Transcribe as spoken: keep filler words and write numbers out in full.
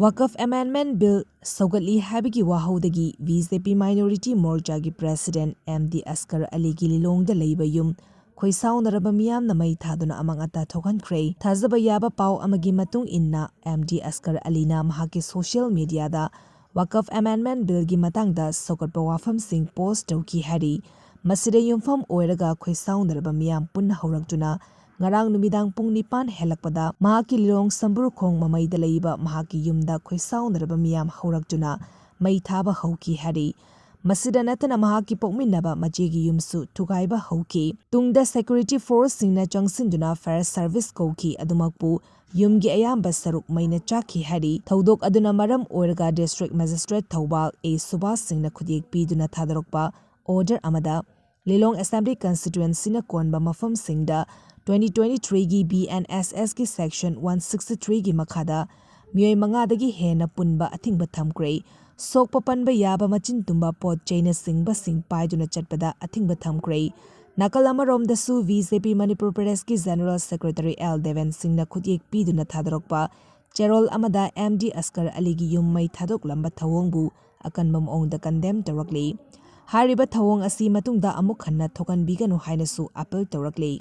ꯋꯥꯀꯐ amendment bill ꯁꯧꯒꯠꯂꯤ ꯍꯥꯏꯕꯒꯤ ꯋꯥꯍꯧꯗꯒꯤ B J ꯄꯤ minority ꯃꯣꯔꯆꯥꯒꯤ president M D ꯑꯁꯀꯔ ꯑꯂꯤꯒꯤ ꯂꯤꯂꯣꯡꯗ ꯂꯩꯕ ꯌꯨꯝ ꯈꯣꯏꯁꯥꯎꯅꯔꯕ ꯃꯤꯌꯥꯝꯅ ꯃꯩ ꯊꯥꯗꯨꯅ ꯑꯃꯥꯡ ꯑꯇꯥ ꯊꯣꯛꯍꯟꯈ꯭ꯔꯦ꯫ ꯊꯥꯖꯕ ꯌꯥꯕ ꯄꯥꯎ ꯑꯃꯒꯤ ꯃꯇꯨꯡ ꯏꯟꯅ, ꯑꯦꯝ ꯗꯤ ꯑꯁꯀꯔ ꯑꯂꯤꯅ ꯃꯍꯥꯛꯀꯤ ꯁꯣꯁꯤꯌꯦꯜ ꯃꯤꯗꯤꯌꯥꯗ ꯋꯥꯀꯐ ꯑꯦꯃꯦꯟꯗꯃꯦꯟꯠ ꯕꯤꯜꯒꯤ ꯃꯇꯥꯡꯗ ꯁꯧꯒꯠꯄ ꯋꯥꯐꯝꯁꯤꯡ ꯄꯣꯁ꯭ꯠ ꯇꯧꯈꯤ ꯍꯥꯏꯔꯤ꯫ ꯃꯁꯤꯗ ꯌꯨꯝꯐꯝ ꯑꯣꯏꯔꯒ ꯈꯣꯏꯁꯥꯎꯅꯔꯕ ꯃꯤꯌꯥꯝ ꯄꯨꯟꯅ ꯍꯧꯔꯛꯇꯨꯅ ꯉꯔꯥꯡ ꯅꯨꯃꯤꯗꯥꯡ ꯄꯨꯡ ꯅꯤꯄꯥꯟ ꯍꯦꯜꯂꯛꯄꯗ ꯃꯍꯥꯛꯀꯤ ꯂꯤꯂꯣꯡ ꯁꯝꯕꯨꯔꯈꯣꯡ ꯃꯃꯩꯗ ꯂꯩꯕ ꯃꯍꯥꯛꯀꯤ ꯌꯨꯝꯗ ꯈꯣꯏꯁꯥꯎꯅꯔꯕ ꯃꯤꯌꯥꯝ ꯍꯧꯔꯛꯇꯨꯅ ꯃꯩ ꯊꯥꯕ ꯍꯧꯈꯤ ꯍꯥꯏꯔꯤ꯫ ꯃꯁꯤꯗ ꯅꯠꯇꯅ ꯃꯍꯥꯛꯀꯤ ꯄꯣꯛꯃꯤꯟꯅꯕ ꯃꯆꯦꯒꯤ ꯌꯨꯝꯁꯨ ꯊꯨꯒꯥꯏꯕ ꯍꯧꯈꯤ꯫ ꯇꯨꯡꯗ ꯁꯦꯀ꯭ꯌꯨꯔꯤꯇꯤ ꯐꯣꯔꯁꯁꯤꯡꯅ ꯆꯪꯁꯤꯟꯗꯨꯅ ꯐꯥꯌꯔ ꯁꯔꯚꯤꯁ ꯀꯧꯈꯤ, ꯑꯗꯨꯃꯛꯄꯨ ꯌꯨꯝꯒꯤ ꯑꯌꯥꯝꯕ ꯁꯔꯨꯛ ꯃꯩꯅ ꯆꯥꯛꯈꯤ ꯍꯥꯏꯔꯤ꯫ ꯊꯧꯗꯣꯛ ꯑꯗꯨꯅ ꯃꯔꯝ ꯑꯣꯏꯔꯒ ꯗꯤꯁꯇ꯭ꯔꯤꯛ ꯃꯦꯖꯤꯁꯇ꯭ꯔꯦꯠ ꯊꯧꯕꯥꯜ ꯑꯦ ꯁꯨꯕꯥꯁ ꯁꯤꯡꯅ ꯈꯨꯠꯌꯦꯛ ꯄꯤꯗꯨꯅ ꯊꯥꯗꯣꯔꯛꯄ ꯑꯣꯔꯗꯔ ꯑꯃꯗ, ꯂꯤꯂꯣꯡ ꯑꯦꯁꯦꯝꯕ꯭ꯂꯤ ꯀꯟꯁꯇꯤꯇ꯭ꯋꯦꯟꯁꯤꯅ ꯀꯣꯟꯕ ꯃꯐꯝꯁꯤꯡꯗ twenty twenty-threeꯒꯤ B N S Sꯒꯤ section one sixty-threeꯒꯤ ꯃꯈꯥꯗ ꯃꯤꯑꯣꯏ ꯃꯉꯥꯗꯒꯤ ꯍꯦꯟꯅ ꯄꯨꯟꯕ ꯑꯊꯤꯡꯕ ꯊꯝꯈ꯭ꯔꯦ꯫ ꯁꯣꯛꯄ ꯄꯟꯕ ꯌꯥꯕ ꯃꯆꯤꯟ ꯇꯨꯝꯕ ꯄꯣꯠ ꯆꯩꯅꯆꯤꯡꯕꯁꯤꯡ ꯄꯥꯏꯗꯨꯅ ꯆꯠꯄꯗ ꯑꯊꯤꯡꯕ ꯊꯝꯈ꯭ꯔꯦ꯫ ꯅꯥꯀꯜ ꯑꯃꯔꯣꯝꯗꯁꯨ, ꯕꯤ ꯖꯦ ꯄꯤ ꯃꯅꯤꯄꯨꯔ ꯄ꯭ꯔꯗꯦꯁꯀꯤ ꯖꯦꯅꯔꯦꯜ ꯁꯦꯀ꯭ꯔꯦꯇꯔꯤ ꯑꯦꯜ ꯗꯦꯕꯦꯟ ꯁꯤꯡꯅ ꯈꯨꯠꯌꯦꯛ ꯄꯤꯗꯨꯅ ꯊꯥꯗꯣꯔꯛꯄ ꯆꯦꯔꯣꯜ ꯑꯃꯗ ꯑꯦꯝ ꯗꯤ ꯑꯁꯀꯔ ꯑꯂꯤꯒꯤ ꯌꯨꯝ ꯃꯩ ꯊꯥꯗꯣꯛꯂꯝꯕ ꯊꯧꯑꯣꯡꯕꯨ ꯑꯀꯟꯕ ꯃꯑꯣꯡꯗ ꯀꯟꯗꯦꯝ ꯇꯧꯔꯛꯂꯤ꯫ ꯍꯥꯏꯔꯤꯕ ꯊꯧꯑꯣꯡ ꯑꯁꯤ ꯃꯇꯨꯡꯗ ꯑꯃꯨꯛ ꯍꯟꯅ ꯊꯣꯛꯍꯟꯕꯤꯒꯅꯨ ꯍꯥꯏꯅꯁꯨ ꯑꯥꯄꯤꯜ ꯇꯧꯔꯛꯂꯤ꯫